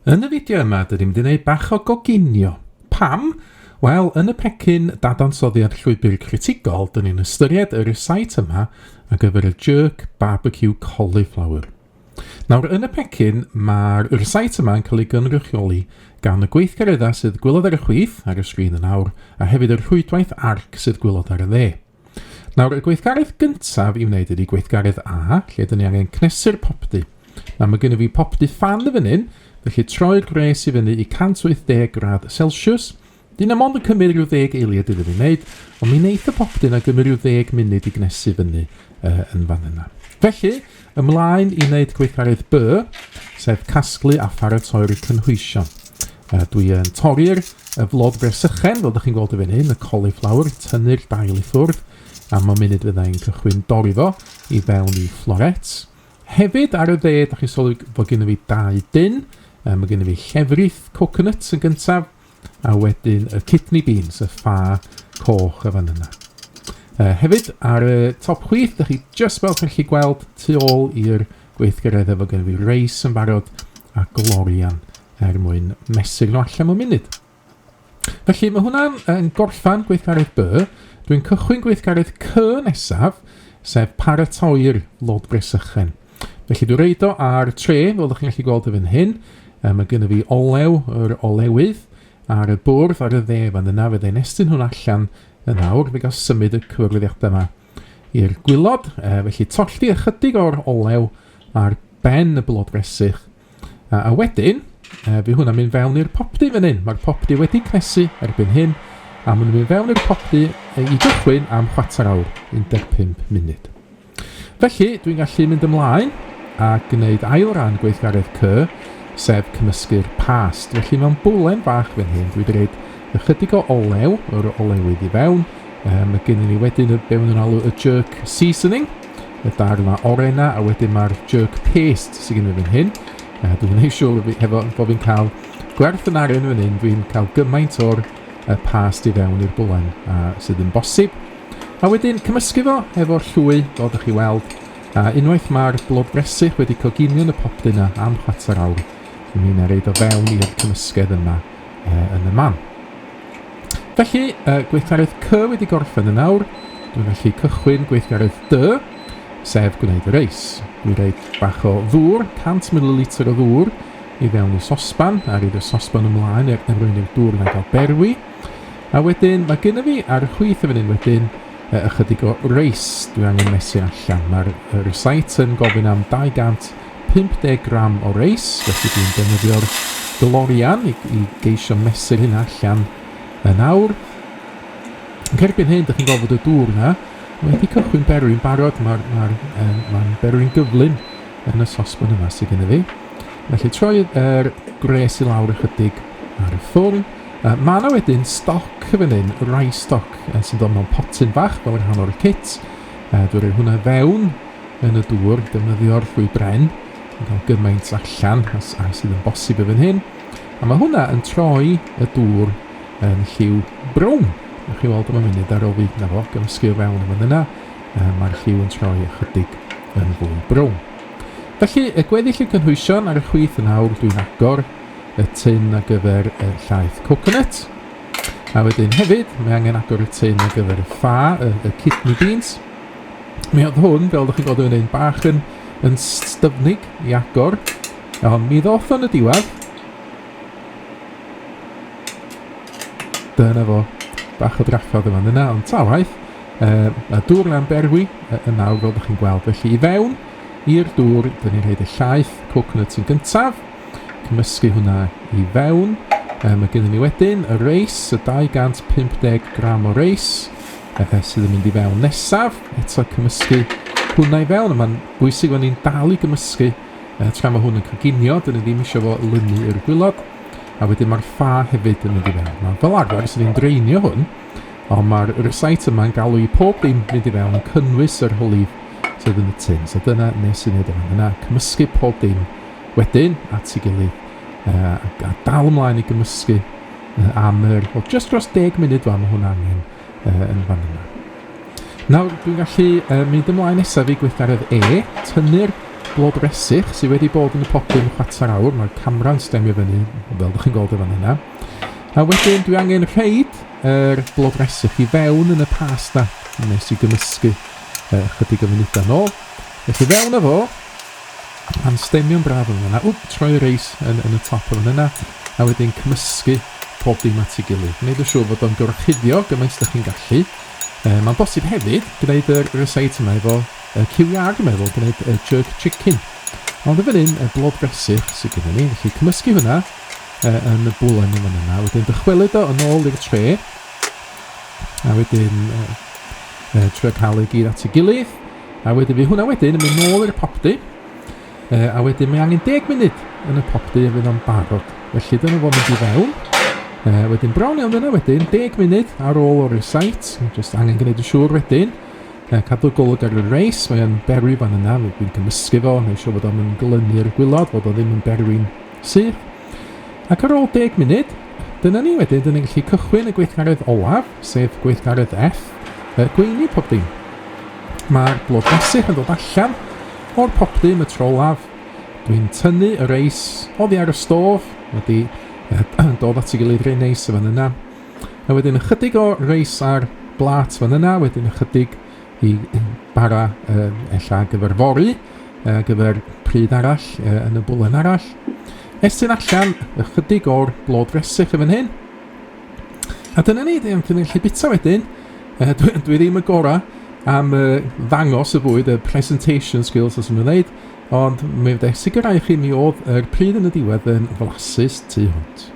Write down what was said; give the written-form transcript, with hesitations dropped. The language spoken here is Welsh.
Yn y fideo yma, dyn ni'n mynd i wneud bach o goginio. Pam? Wel, yn y pecyn dadansoddiad llwybr critigol, dyn ni'n ystyried y rysáit yma ar gyfer y jerk barbecue cauliflower. Nawr, yn y pecyn, mae'r rysáit yma yn cael ei gynrychioli gan y gweithgareddau sydd gwylod ar y chwith ar y sgrin yn awr, a hefyd y rhwydwaith arc sydd gwylod ar y dde. Nawr, y gweithgaredd gyntaf i wneud ydy gweithgaredd A, lle dyn ni angen cnesu'r popty. Nawr, mae gennym fi popty ffan y fan hyn, felly troi'r gwres i fyny i 180 gradd Celsius. Dyn am ond yn cymryd rhyw ddeg eiliad iddo fi wneud, ond mi wneith y popty yna gymryd rhyw ddeg munud i gnesu fyny uh, yn fan yna. Felly, ymlaen i wneud gweithgaredd B, sef casglu a pharatoi'r cynhwysion. Uh, dwi yn torri'r Y flod fresychen, fel dych chi'n gweld y fan hyn, y cauliflower, tynnu'r dail i ffwrdd, a mewn munud fydda i'n cychwyn dorri fo i fewn i floret. Hefyd ar y dde, dych chi'n sylwi fod gennym fi dau dyn. Mae gennym fi llefrith coconut yn gyntaf, a wedyn y kidney beans, y ffa coch y fan yna. Hefyd, ar y top chwith, dych chi just fel chi'n gallu gweld tu ôl i'r gweithgareddau fod gennym fi reis yn barod a glorian er mwyn mesur nhw allan mewn munud. Felly mae hwnna'n yn gorffan gweithgaredd B. Dwi'n cychwyn gweithgaredd C nesaf, sef paratoi'r lod bresychen. Felly dwi'n reid o ar tre, fel ydych chi'n gallu gweld yn fan hyn. Mae gennym fi olew, yr olewydd, ar y bwrdd ar y dde fan yna. Fe ddau'n estyn hwn allan yn awr. Fe gael symud y cyfarwyddiadau yma i'r gwylod. Felly tollti ychydig o'r olew ar ben y blod bresych. A wedyn, fi hwnna'n mynd fewn i'r popty fan hyn. Mae'r popty wedi cnesu erbyn hyn, a maen nhw'n mynd fewn i'r popty i gychwyn am chwarter awr, 15 munud. Felly, dwi'n gallu mynd ymlaen a gwneud ail ran gweithgaredd C, sef cymysgu'r past. Felly, mewn bwlen fach fan hyn, dwi wedi rhaid ychydig o olew, yr olewydd i fewn. Mae gennym ni wedyn y, be maen nhw'n alw y jerk seasoning, y darn yma oren 'na, a wedyn mae'r jerk paste sydd gen i fan hyn. Dwi'n gwneud siŵr fi, hefo, bod fi'n cael gwerth yn arian fan hyn, dwi'n cael gymaint o'r y past i fewn i'r bwlen sydd yn bosib. A wedyn cymysgu fo efo'r llwy, fel ydych chi weld. A unwaith mae'r blodfresych wedi coginio yn y popty yna am chwarter awr, dwi'n mynd i reid o fewn i'r cymysgedd yma yn y man. Felly, gweithgaredd C wedi gorffen yn awr. Dwi'n gallu cychwyn gweithgaredd D, sef gwneud y reis. Dwi'n rhaid bach o ddŵr, 100 ml o ddŵr, i fewn i sosban, a rhaid y sosban ymlaen er, er mwyn i'r dŵr yna gael berwi. A wedyn, mae gennym fi ar y chwith y fan hyn wedyn, ychydig o reis dwi angen mesur allan. Mae'r rysait yn gofyn am 250 gram o reis, felly dwi'n defnyddio'r glorian i, i geisio mesur hynna allan yn awr. Ac erbyn hyn, dych chi'n gweld fod y dŵr yna wedi cychwyn berwi'n barod, mae'r ma um, ma berwi'n gyflym yn y sosban yma sydd gennym fi. Felly troi yr gwres i lawr ychydig ar y ffwrn. Mae yna wedyn stoc fan hyn, rice stock, sy'n dod mewn potyn fach fel rhan o'r kit. Dwi'n rhoi hwnna fewn yn y dŵr, defnyddio'r llwy bren, yn cael gymaint allan as, as sydd yn bosib yn fan hyn. A mae hwnna yn troi y dŵr yn lliw brown. Ewch chi weld am y munud ar ôl fi, na fo, gymysgu o fewn yn fan yna, mae'r lliw yn troi ychydig yn fwy brown. Felly, y gweddill y cynhwysion ar y chwith yn awr, dwi'n agor y tun ar gyfer y llaeth coconut. A wedyn hefyd, mae angen agor y tun ar gyfer y ffa, y, y kidney beans. Mi oedd hwn, fel ydych chi'n gweld yn un bach yn, yn styfnig i agor, ond mi ddoth o'n y diwedd. Dyna fo, bach o drafferth yma yna, ond ta waeth. A dŵr na'n berwi yn nawr, fel ydych chi'n gweld. Felly i fewn i'r dŵr, dyn ni'n rhaid y llaeth coconut yn gyntaf. Cymysgu hwnna i fewn. Mae gennym ni wedyn y reis, y 250 gram o reis, sydd yn mynd i fewn nesaf. Eto cymysgu hwnna i fewn, a mae'n bwysig fod ni'n dal i gymysgu tra mae hwn yn coginio, dyn ni ddim eisiau fo lynu i'r gwylod. A wedyn mae'r ffa hefyd yn mynd i fewn. Nawr, fel arfer, sydd ni'n draenio hwn, ond mae'r rysait yma'n galw i pob dim mynd i fewn yn cynnwys yr hylif sydd yn y tun. So dyna nes i wneud yma. Dyna cymysgu pob dim wedyn at ei gilydd a, a dal ymlaen i gymysgu am yr, well, just dros 10 munud fa, mae hwn angen yn fan yna. Nawr, dwi'n gallu mynd ymlaen nesaf i gweithgaredd E, tynnu'r blodresych sydd wedi bod yn y popty am chwarter awr. Mae'r camera'n stemio fyny, fel ydych chi'n gweld yn fan yna. A wedyn dwi angen rheid yr blodresych i fewn yn y pasta nes i gymysgu chydig o funudau nôl. Felly fewn â fo, Mae'n stemio'n braf yn fan'na. Wp, troi y reis yn, yn y top yn fan'na. A wedyn cymysgu pob dim at ei gilydd. Gwneud yn siŵr fod o'n gorchuddio gymaint ydych chi'n gallu. E, mae'n bosib hefyd gwneud y ryseit yma efo y cyw iâr, dwi'n meddwl, gwneud y jerk chicken. Ond yn fan hyn, y blodfresych sydd gyda ni. Felly cymysgu hwnna e, yn y bwlen yn fan yna. Wedyn dychwelyd o yn ôl i'r tre. A wedyn e, e, trio cael ei gyd at ei gilydd. A wedyn fydd hwnna wedyn yn mynd nôl i'r popty. E, a wedyn mae angen 10 munud yn y popty a fydd o'n barod. Felly dyna fo'n mynd i fewn. E, wedyn bron iawn yna wedyn, 10 munud ar ôl o'r site. Just angen gwneud yn siŵr wedyn. E, cadw golwg ar y reis, mae o'n berwi fan yna, dwi'n cymysgu fo, neu siŵr fod o'n mynd glynu'r gwylod, fod o ddim yn berwi'n syth. Ac ar ôl 10 munud, dyna ni wedyn, dyn ni'n gallu cychwyn y gweithgaredd olaf, sef gweithgaredd F, y gweini pob dim. Mae'r blodfesych yn dod allan o'r popty am y tro olaf. Dwi'n tynnu y reis oddi ar y stof, wedi dod at ei gilydd reit neis yn fan yna. A wedyn ychydig o reis ar blat fan yna, wedyn ychydig i bara uh, ella ar gyfer fory, ar gyfer pryd arall, uh, yn y bwlen arall. Estyn allan ychydig o'r blodfresych yn fan hyn. A dyna ni, dwi'n gallu bita wedyn. Uh, dwi, dwi ddim y gorau am uh, ddangos y bwyd, y presentation skills os ydyn nhw'n dweud, ond mi fydde sicrhau chi mi oedd yr pryd yn y diwedd yn flasus tu hwnt.